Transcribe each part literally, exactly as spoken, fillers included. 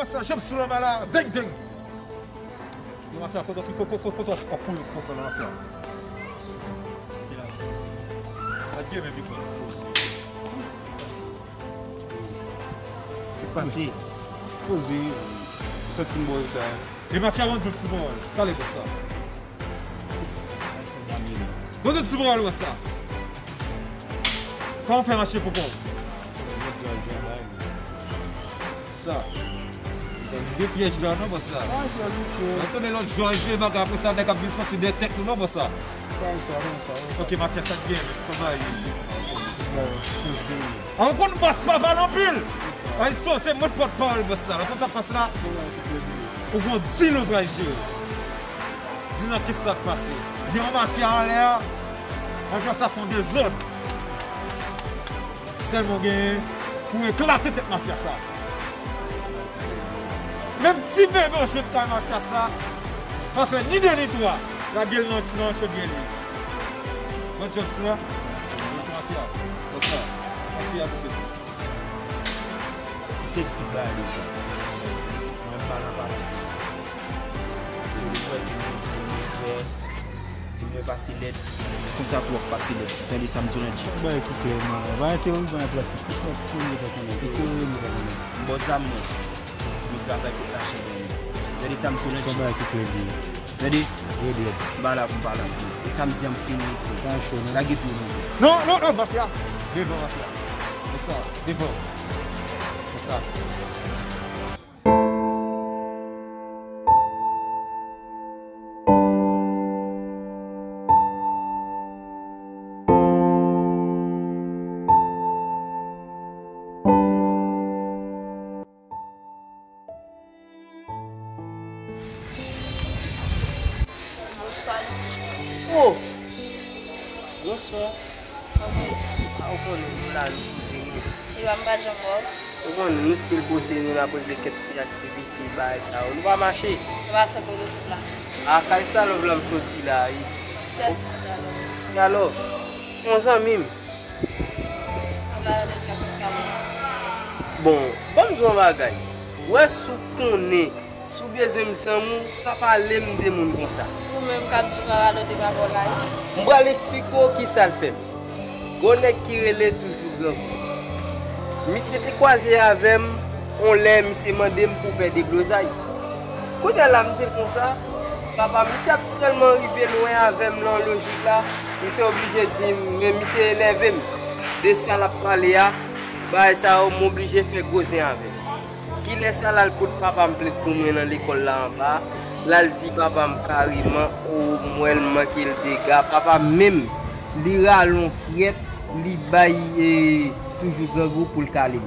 Sa janm sou lanmè la, deng deng. Yo, mafya, kote w kote kote kote w ap koule konsa la, mafya? Kite la, mesi. Sa gen men big man. Sa k pase? Poze. Santi m bò sa. E mafya, bon, di ti pawòl. Pale konsa. Bon, di ti pawòl konsa. Kòman w fè mache pou kò w? Sa. De pyèj la, non, bò sa. Mwen tounen lòt jou, jwe bagay, apre sa, nèg ap vin soti dèyè tèt nou, non, bò sa. Ok, mafya, sa k gen, men, kòman ye? An, ou konn bòs pa pale anpil. Ay, so, se mwen pòt pawòl bòs sa. Konn sa k pase la? Ou gon dil ou pral jere. Di nan ki sa k pase. Gen yon mafya anlè a. Mafya sa fè yon dezòd. Sèlman w genyen pou eklate tèt mafya sa. Menm ti bebe w jwenn kay mafya sa, pa fè ni de ni twa, lage l nan, nan chodyè li. Bòn chans la. Mafya. Konsa. Mafya, misye. Se tout bagay deja. Mwen pa nan pale. Ou wè ke mwen di mwen fè, di mwen pase lèd, konsa tou w ap pase lèd. Tande sa m di w nan djip. Bay ki klè, man. Bay teori, bay pratik. Ki teori, ki teori, ki teori, ki teori. Bò zam mwen. Mwen travay pou lajan mwen. Tande sa m di w nan djip. Bay ki klè, li. Tande? Wi, wi. M pa la pou m pale anpil. E sa m di a m fini, frè. Sa cho, non? Lage pye w nan zye. Non, non, non, mafya. Devan, mafya. Konsa, devan. Konsa. Oh! Bonswa. A, ou konnen nou la, nou poze nou. Epa m pa janm wè w. Ou konnen nou still poze nou, n ap regle kèk ti aktivite, bagay sa yo. Nou pa mache. Epa sa kote w sot la? A, kay Stalòv la m soti la, wi. Kiyès Stalòv? Stalòv. Yon zanmi m. Bon, ban m di w yon bagay. Wè si w konnen, si w bezwen m zanmi w, pa pale m de moun konsa. Ou menm k ap di w pa radote pa bò la, wi. M pral eksplike w kisa l fè m. Gon nèg ki rele Toujou Grangou. Misye te kwaze avè m, yon lè misye mande m pou pè deblozay. Kounye a la m di l konsa, papa, misye ap tèlman rive lwen avè m nan lojik la, misye oblije di m, men misye enève m. De sa l ap pale a, bagay sa yo, m oblije fè gwo zen avè l. Kilè sa l al pot papa m plent pou mwen nan lekòl la anba, l al di papa m kareman, o, m wè l manke l dega, papa m menm, li rale yon frèt, li bay, e, Toujou Grangou pou l kale m.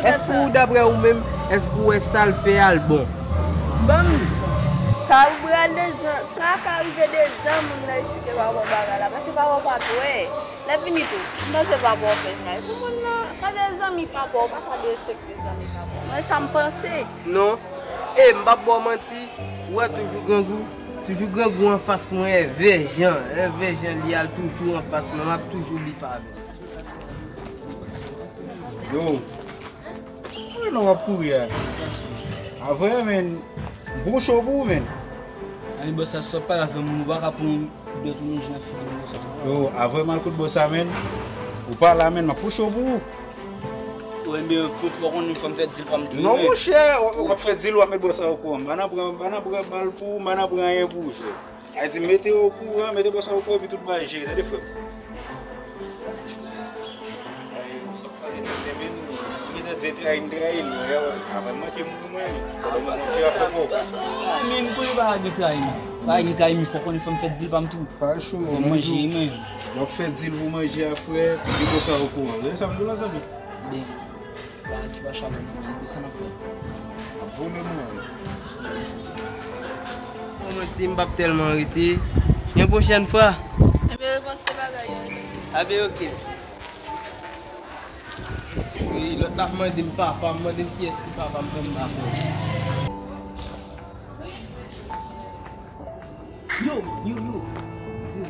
Èske ou, daprè ou menm, èske ou wè sa l fè a l bon? Ban m di w, sa ou pral de jan, sa ka rive de jan moun nan esplike pa bon bagay la, paske pa bon pa t wè. Lè fini tou, m panse pa bon fè sa. E pou moun nan, pa de zanmi pa bon, pa ka de sèk de zanmi pa bon. Mwen sa m panse. Non, e m p ap ba w manti, ou wè Toujou Grangou, Toujou Grangou anfas mwen, èvè jan, èvè jan li al toujou anfas mwen, m ap toujou bif avè l. Yo, mwen non w ap kouri a. A vre, men, bon cho pou ou, men. Ani bòs sa, si w ap pale avè moun, ou pa ka pran dòt moun jan fè moun sa. Yo, a vre, m al kot bòs sa, men. Ou pa la, men, m ap pou cho pou ou. Ou enben, fò, fò konnen fò m fè dil pa m tou. Non, monchè, w ap fè dil, w ap met bòs sa okouran. M pa nan pran, m pa nan pran bal pou ou, m pa nan pran anyen pou ou, chè. Ayiti, mete yo okouran, mete bòs sa okouran, epi tout bagay jere, tande frè m. Ay, bòs ap pale tenten, men nou gentan di trayi n trayi l, men avan l manke moun mwen, pandan mwen manje a fè kòb. Men pou li pa gen trayi, non. Pa gen trayi, men fò konnen fò m fè dil pa m tou. Pa cho, fò m manje, men. W ap fè dil pou manje a, frè, epi bòs sa okouran. Tande sa m di w la, zanmi? Ben. Bagay ki pa chabon nan men, men sa n ap fè. Ap vole mwen. Bon, mwen di m p ap tèlman rete. Yon pwochèn fwa. Enben, repanse bagay yo. Abe, oke. Wi, lòt la ap mande m papa, m mande m kiyès ki papa m, menm m pa konnen. Yo, yo, yo. Yo.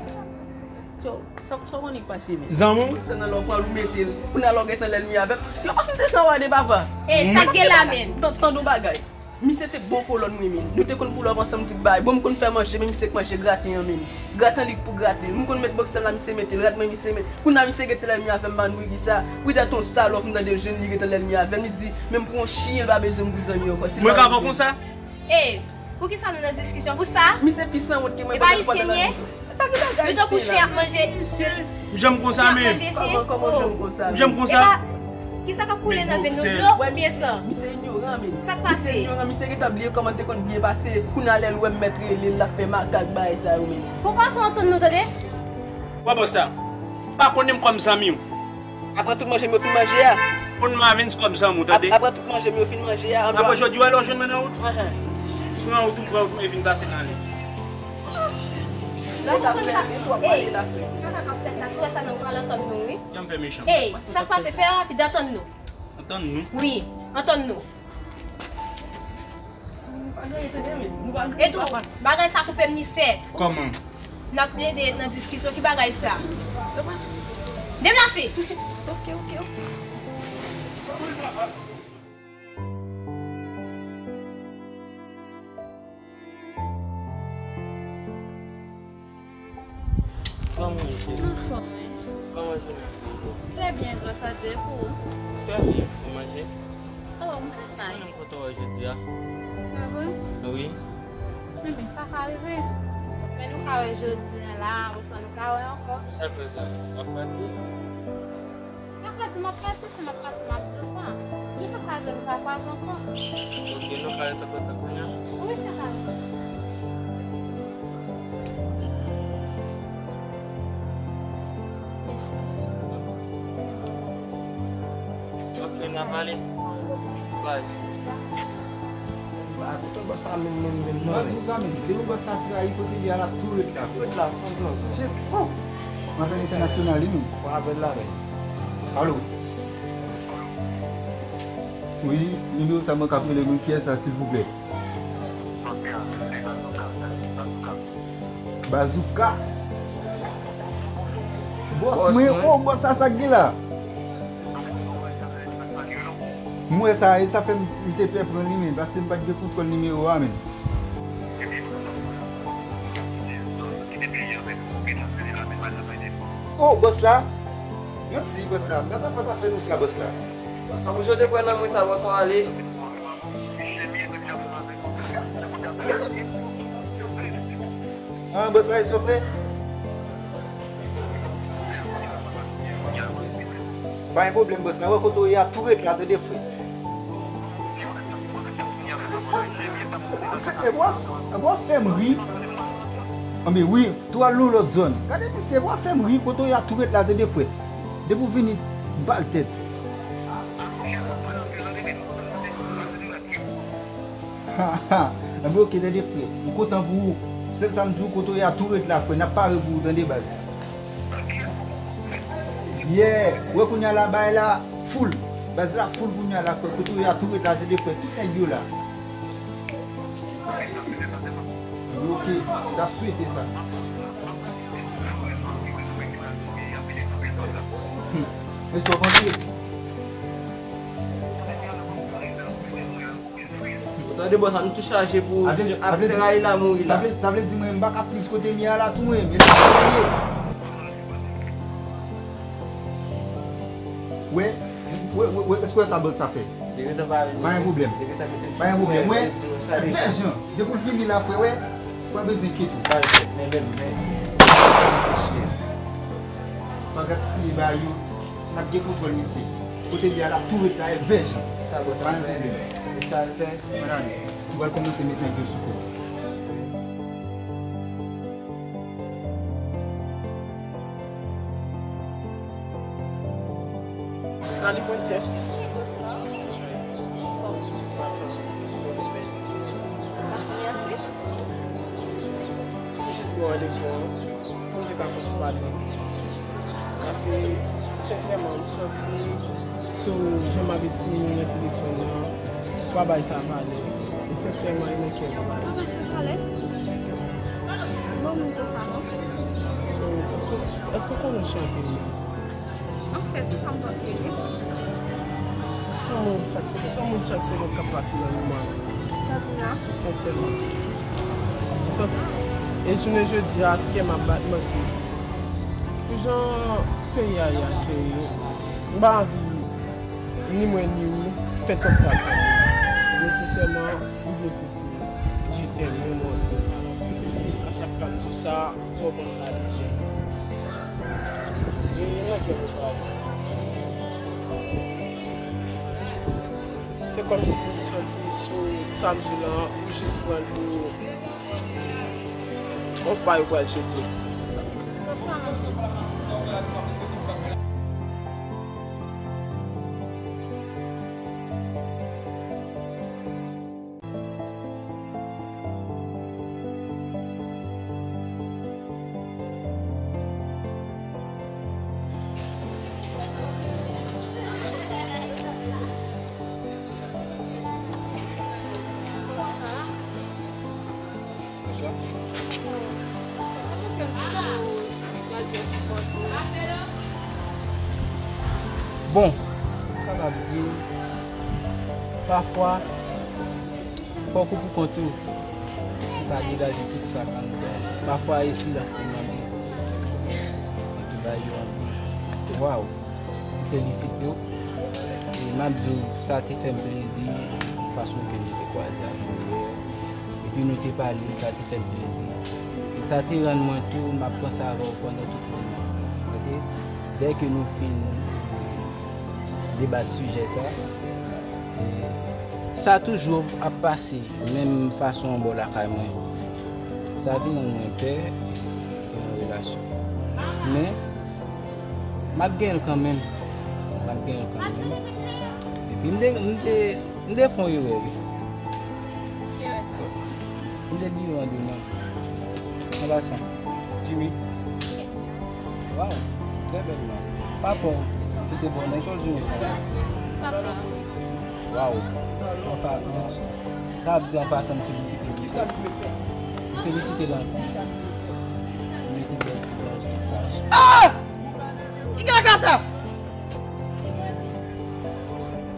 So, Sa, sa w konnen k pase, men? Zanmi w? Desann nan lè w pran l, ou mete l. Kounye a la w gentan lènmi avè m. Yo, pa fin desann wade, papa. Ey, sa k gen la menm? Tan-, tande yon bagay. Misye te bon kolòn mwen, men. Nou te konn pull up ansanm tout bagay. Bon, m konn fè manje, men misye k manje graten an, men. Graten li k pou graten. M konn met bòksè m la, misye mete l. Rad mwen, misye met. Kounye a misye gentan lènmi avè m, man, wi, ki sa. Wi, dat on star love, m tande l jwenn li gentan lènmi avè m. Li di, menm pou yon chiyen, l pa bezwen m pou zanmi ankò. Mwen ka fè konsa? Ey, poukisa nou nan diskisyon? Pou sa? Misye pi sanwont ke mwen. E pa pandan l ap ayisyen li ye? Pa gen bagay. Li tankou chen ap manje. Chen ap manje chen. Kòman, kòman chen ap manje chen? Jan m konsa, men. Kisa k ap koule nan venn nou, dlo oubyen san? Misye inyoran, men. Sa k pase? Misye inyoran, misye gentan bliye kòman l te konn byen pase. Kounye a lè l wè m mèt rele l, l ap fè makak bagay sa yo, men. Fò fason antann nou, tande? Wè bòs sa. Pa konnen m kòm zanmi w. Apre tout manje m yo fin manje a. Konn Marvens kòm zanmi w, tande? Ap-, apre tout manje m yo fin manje a, ann. Apre jodi a lè w jwenn mwen nan wout. Anhan. Pran wout ou, pran wout ou, e vin pase nan ale. Sa k ap fèt? Ey, sa k ap fèt la, si w wè sa nan pral antann nou, wi. Jan m fè mechan. Ey, sa k pase, fè rapid, antann nou. Antann nou? Wi, antann nou. E tou, bagay sa koupe m ni sèk. Kòman? N ap plede nan diskisyon, ki bagay sa? Deplase! Ok, ok, ok. Kòman w ye, cheri? Anfòm, wi. Kòman jounen an te ye? Trè byen, gras a Dye, e pou ou? Trè byen, ou manje? Oh, m fè sa, wi. Mwen kontan wè w jodi a. Ah bon? Wi. Ebyen, sa ka rive. Men nou ka wè jodi a la, apre sa nou ka wè ankò. Sa k fè sa? W ap pati? M ap pati, m ap pati, si m ap pati, m ap di w sa. Nou pa ka jwenn pa kwaze ankò. Ok, nou ka ret an kontak kounye a? Wi, sa ka ret. Ok, n a pale. Bye. Ba, kote bòs la menm, menm, menm, non? Mwen di w sa menm, depi bòs la trayi kote li a, l ap tou ret la. Ret la, san plan. Shit, oh! M ap fè entènasyonal, li menm. Mwen apèl la, men. Alo? Wi, nimewo sa mwen k ap rele, wi, kiyès sa, silvouplè? Bazouka. Bòs mwen, oh, bòs la, sa k gen la? M wè sa, e sa fè m, m te pè pran li, men, paske m pa t gen kontwòl nimewo a, men. Oh, bòs la? Manti, bòs la. Gade sa fè nou sa, bòs la. Bòs la, pou jodi pran nan mwen sa, bòs la, ale. Ah, bòs la, e sofre? Pa gen pwoblèm, bòs la. Wè kote w ye a, tou ret la, tande, frè. Epi w ap, epi w ap fè m ri. Anben wi, tou al nan yon lòt zòn. Gade misye, epi w ap fè m ri, kote w ye a, tou ret la, tande, frè. Depi w vini, m ba l tèt. Ha, ha. Anben, oke, tande, frè. M kontan pou ou. Sèl sa m di w, kote w ye a, tou ret la, frè. N ap pare pou ou, tande, baz. Yeah. Wè, kounye a la, bagay la full. Baz la full kounye a la, frè. Kote w ye a, tou ret la, tande, frè. Tout nèg yo la. Wi, oke. M ta swete sa. Hmm. Mesye, w ap antre? Ou tande, bòs la, nou tou chaje pou ap trayi la, mouri la. Sa vle, sa vle di mwen, m pa ka friz kote m ye a la tou, mwen, men sa vle di. Wè, wè, wè, wè, èske w wè sa bòs sa fè? Pa gen pwoblèm. Pa gen pwoblèm. Mwen, vèjan, depi w vini la, frè, wè, pa bezwen enkyete w. Pa gaspiye bagay yo. N ap gen kontwòl misye. Kote li a la, tou ret la, e vèjan. Pa gen pwoblèm. Ann ale. Nou pral kòmanse met nèg yo sou kò. Salut, princesse. Bonsoir. Bonsoir. Bonsoir. Mèsi. Jis bon randevou an. Pou m te ka fè ti pale. Paske, sensèman, m santi sou jan m ap eksprime m nan telefòn nan, m pa bay sa valè. E sensèman, e nan kè m. Ou pa bay sa valè? Bon moun konsa, non? Èske, èske w konnen chante menm? Anfèt, se sa m panse, wi. Se yon moun chak segonn, se yon moun chak segonn k ap pase nan moman. Sa w di la? Sensèman. Sa, e jounen jodi a, si kè m ap bat, mwen se pou jan peyi a ye a, cheri. M pa anvi ni mwen ni ou fè twòp kaka. Nesesèman, m vle pou je t'aime, mon amour. A chak fwa m di w sa, mwen panse a Lidjè. E nan kè mwen pa. Se kòmsi m santi sou sa m di w lan, ou jis pran l pou yon pa yo pral jete. Bonswa. Bon, m kapab di, pafwa, fòk ou pou kont ou, ou ka degaje tout sa k anndan. Pafwa, e silans li mande pou te bay yo anvi. Waw! M felisite w. E m ap di w, sa te fè m plezi, fason ke nou te kwaze avèk nou yè. Epi nou te pale, sa te fè m plezi. E sa te rann mwen tou, m ap panse avè w pandan tout moman. Ok? Dèke nou fin debat sijè sa, e sa toujou ap pase menm fason anbò lakay mwen. Sa vin rann mwen pè nan relasyon. Men, m ap genyen l kanmenm. M ap genyen l kanmenm. Epi m te, m te, m te fè yon erè, wi. M te bliye w an demen. An pasan, Jimmy. Waw, trè bèl non. Papa w, ki te bon non, sa w di nou sa? Waw. Anpa, non. Sa ap di an pasan, m felisite li. M felisite l ankò. M mete bèl ti flè sa. Ah! Ki kaka sa?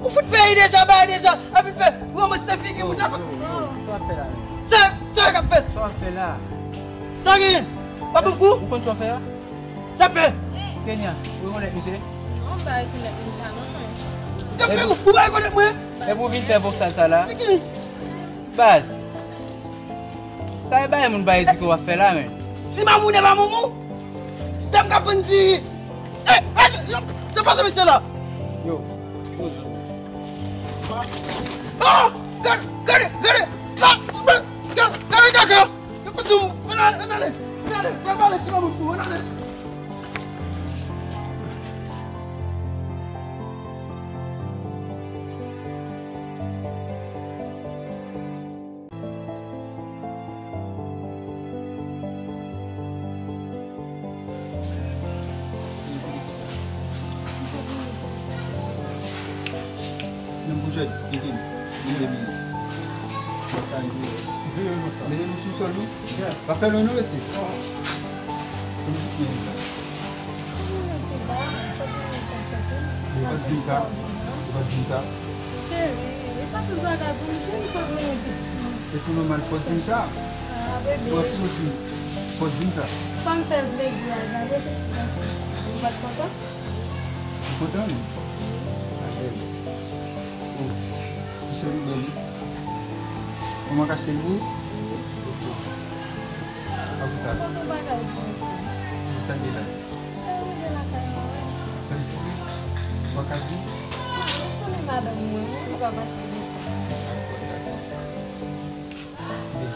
Ou fout peyi deja, bay deja, epi fè ranmase nan figi moun nan. Sa w ap fè la menm? Sa, sa w ap fè? Sa w ap fè la? Sa gen? W ap pran kou? Ou konn sa w ap fè a? Sa fè? Kenya, ou rekonèt misye? Non, m pa rekonèt moun sa non, mwen. Sa fè ou, ou pa rekonèt mwen? Epi ou vin fè voksal sa la? Baz. Sa e bagay moun pa edike w ap fè la, men. Ti mamoune pa moumou. Dam ka fann di. Eh, eh, yo, yo pase mesye la. Yo, poze. Oh, gade, gade, gade. Ah, gade, gade kaka. Yo fann di, ann ale, ann ale, ann ale, pral pale ti mamoune pou, ann ale. Menm pou jèt, pikin, mete byen. Mete nou sou sòl, wi. Pa fè lwen non, mesye. Ou pa t di m sa. Ou pa t di m sa. Cheri, e pa tout bagay pou m di m sot mennen pitit mwen. E pou nòmal, fò di m sa. Ah, bebe. Si w ap soti, fò di m sa. Sa m fè plezi a, gade pitit mwen. Ou pa t kontan? Ou kontan, wi? Alèz. Oh, ti cheri bèl, wi. Manman ka cheri, wi? Apre sa. Poze bagay pou mwen. Sa gen la? Sa li sou li? Ou pa ka di? Ou konnen madanm mwen, wi, li pa mache devan. Dakò, dakò. Byen.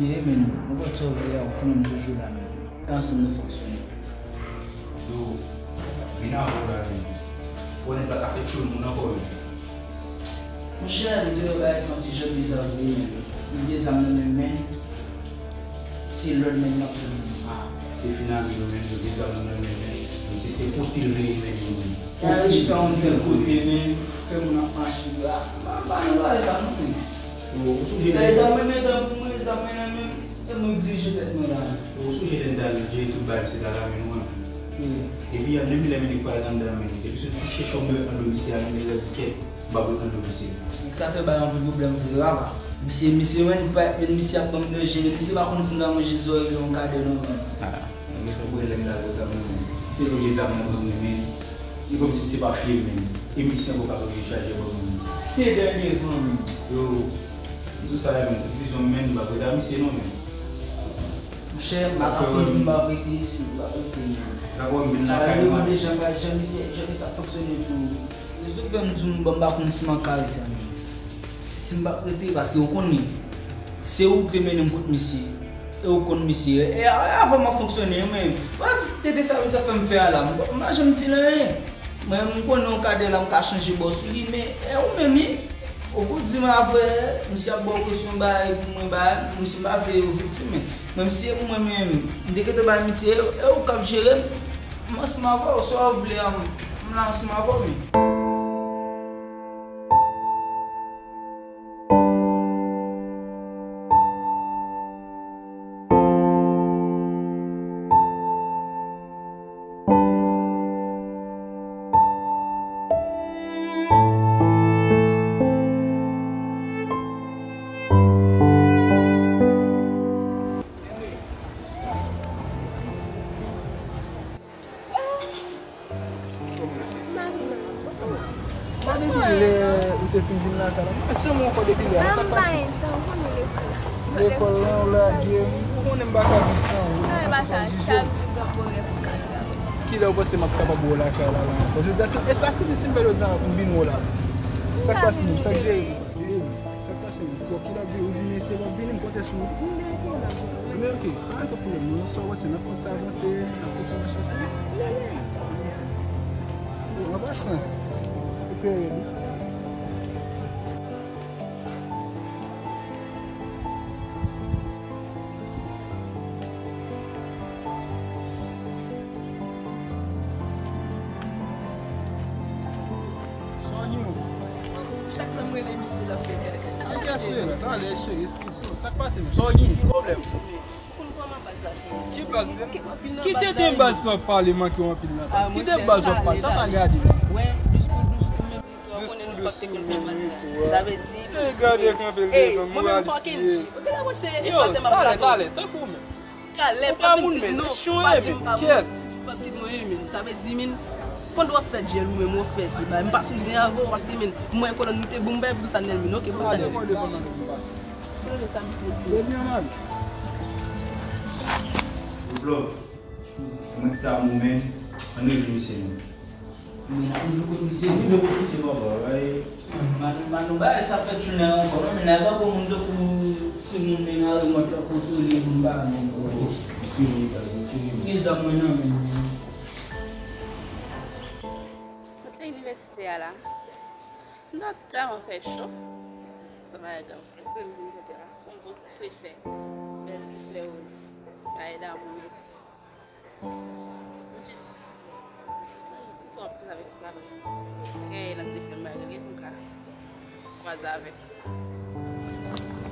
bliye, men, nenpòt sa w vle a, ou konnen m toujou la, men. E ansanm nou fonksyone. Yo, vin avè w la, men. Ou konnen pa ka fè tchoul moun ankò, men. Monchè, m te wè bagay sa yon ti jan bizarre vre, men. M gen zam nan men m, men. Se lòd men m ap tann. Ah, se fin ane yo, men, yo gen zam nan men yo, men. Misye se kote l vle, men, men. Kare chita yon sèl kote, men. Fè moun ap mache, ah, m pa nan bagay sa, non, men. Yo, ou sonje lè. Bagay sa, mwen, men, tankou mwen, zam mwen nan men m, e mwen k dirije tèt mwen la. Yo, ou sonje lè n t al jere tout bagay, misye t al avè nou an. Wi. Epi, an de mil, lè men nèg pral anndan, men. Epi, sou ti chèchon mwen anndan misye a, men nèg la di, kèt. M p ap ret nan do misye. Nèg sa te bay anpil pwoblèm vre, papa. Misye, misye, men, pa, men misye ap ban m danje, men misye pa konn si m ta manje zòrèy li yon kadè non, men. Ah, men se pou lè m ta konsa, men, men. Misye tou gen zam nan men, men. Li kòmsi misye pa fye, men. E misye ankò ka tou gen chajè ban mwen. Se dènye van, men. Yo, m sou sa, men. Tout vizyon m, men, m p ap ret a misye non, men. Monchè, m pa ka fin di m p ap rete isi, m p ap rete, men. Sa vin lakay mwen. Sa yo mande jan, jan misye, jan misye ap fonksyone tou. Rezon k fè m di w m pa konn si m ap ka rete a menm. Si m p ap rete, paske ou konn li. Se ou ki te mennen m kot misye. E ou konn misye. E a- avan m ap fonksyone, men. Wè, tout tete sa misye ap fè m fè a la. M pa- m pa janm di l anyen. Mwen, m konnen yon kadè la, m ka chanje bò sou li, men e ou menm, wi. Ou pou di m apre, misye ap ba w presyon, bagay pou mwen, bagay. Misye m pa vle yo viktim, men. Mwen, misye pou mwen menm, m te gentan bay misye, e ou k ap jere m. M ansanm avè w, sa w vle a, m la ansanm avè w, wi. Gade depi lè ou te fin vin lakay la. Mwen chanm ou ankò depi lè a. Sa k pase? Lekòl la, ou lage m. Ou konnen m pa ka viv san ou. Mwen pa ka chak jou gen pwoblèm pou m ka travay. Kilè ou panse m ap kapab wè w lakay la, la ankò? Jodi a, se, e sa ki di si m fè jodi a, m vin wè w la. Sa k pase menm? Sa k jere? Sa k pase menm? Kòkil ap vini, ou di mesye p ap vini, m konte sou ou. Men oke, pa gen pwoblèm non, sa w wè se n ap konn sa avanse, n ap konn sa mache ansanm. Bon, an pasan, ou trè rèd wi. Chak lè m rele misye, l ap fè kèkè. Sa k pase? Talè, cheri, eskize m. Sa k pase? Sa w gen? Ki pwoblèm? Ou konn kòman baz la te ye. Ki baz menm? Ki tenten baz sa w ap pale manke w anpil nan baz? Ki tenten baz w ap pale? Sa w ta gade? Wè, diskou dous ou menm. Ou konnen nou pa t te kenbe baz la. Sa vle di, e gade kanpe l devan m, ou pa vin fòkè. Ou te la wè se e fòkè m ap frape. Talè, talè, tankou w menm. Talè, pa vin di non, pa di m pa bon. Pa di m anyen, men. Sa vle di, men, pandan w ap fè djèl ou menm, w ap fè se bagay. M pa sou zen avè w, paske, men, mwen, kolòn nou te bon, m bay pou sa nèl, men, oke, pou sa nèl. Talè, pran devan m, m pase. Sou sa misye di. Bèl byen mal. Good luck. Mwen ki ta mou, men, ann rele misye, men. Men n ap rive kot misye. N ap rive kot misye, papa, wi. Man, man, nou bagay sa fè tchoul nan ankò, non, men n a gade moun tankou timoun nan nan remòt la kontwole moun pa non. Gen zam mwen nan men mwen. Mwen te inivèsite a la. M ta tèlman fè cho. Sa bagay grave. Mwen vin kote la. Yon bon ti frechè. Bèl ti flè woz. Bagay damou. Jis, m twò anpil avèk sa, men. Gen nan telefòn bagay li pou m ka kwaze avè l.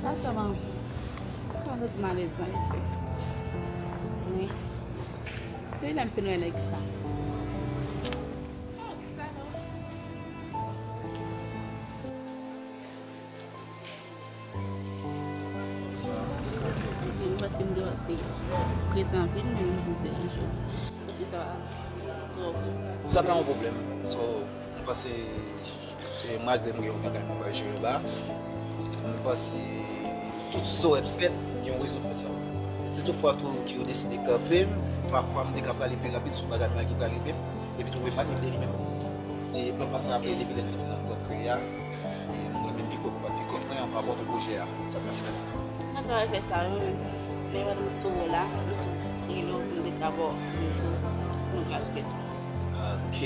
Sa kòman? Kòman santi m alèz nan mesye? Men, depi lè m fin wè nèg sa. Mèsi, m panse m te prezan anpil, men m te anjou. Mèsi, sa va. Sa pa yon pwoblèm. So, m panse, e, malgre m gen yon bagay mwen pral jere ba, m panse tout sa w fèt, gen yon rezon fè sa. Si toutfwa tou ke yo deside kanpe m, pafwa m te ka prale pi rapid sou bagay la ki pral rive m, epi tou repa kite li menm. E an pasan apre, depi lè n te fin rankontre a, e mwen menm pi kòk ou pa pi kòk mwen, an pa pòt pwojè a, sa k pase menm? Mwen ta pral fè sa, wi, men pandan m tou la, m tou rele w pou m te ka ba w randevou, nou pral fè sa. Ok,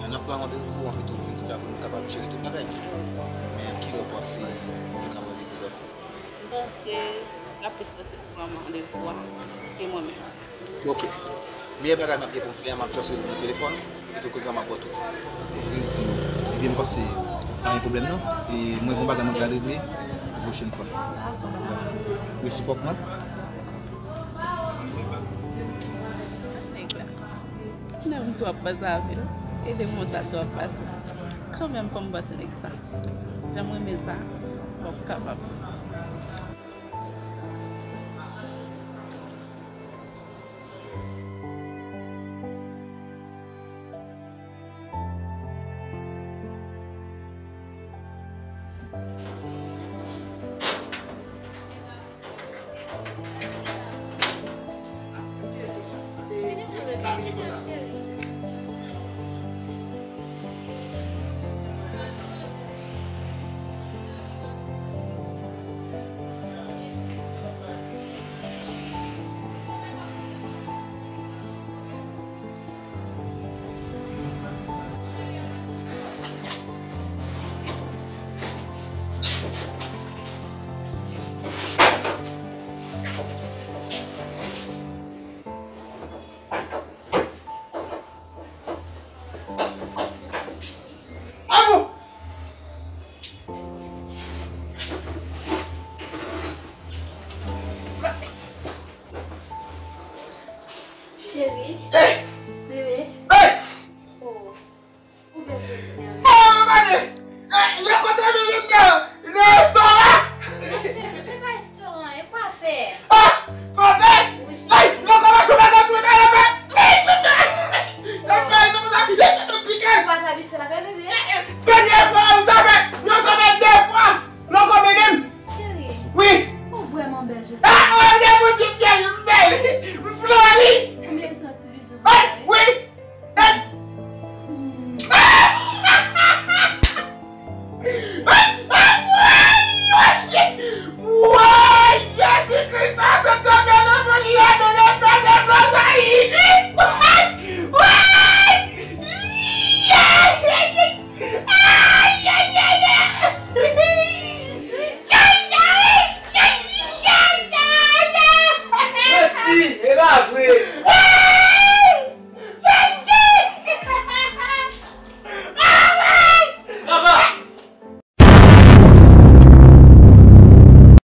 n ap pran randevou an pito pou nou kapab jere tout bagay. Men kilè w panse nou ka randevou sa? M panse l ap plis fasil pou pran randevou a ke mwen menm. Ok. Meyè bagay m ap gen pou m fè a, m ap just rele w nan telefòn, epi tou kounye a m ap ba w tout. Li di, ebyen, m panse pa gen pwoblèm non. E mwen gen yon bagay mwen pral regle yon pwochèn fwa. Resi pòk mwen. Nèg la. Nèg m tou ap panse avè l. E de moman sa tou ap pase. Kanmenm fò m panse nèg sa. Jan m renmen sa, m p ap kapab. Cheri. Bebe. Oh. Ou bèl jodi a. Oh, gade! Eh, lè kontre nou menm nan, nan restoran! Men cheri, se pa restoran, e kwafe. Ah! Kwafe! Wi, cheri. Ay, mwen kòmanse mwen nan sou nan fè. Nan fè, nan fè, nan pike. Ou pa t abitye nan fè, bebe. Premye fwa, ou sa fè, nou sa fè de fwa. Lòk ou mennen m. Cheri. Wi. Ou vrèman bèl jodi a. Ah, oh, gen moun di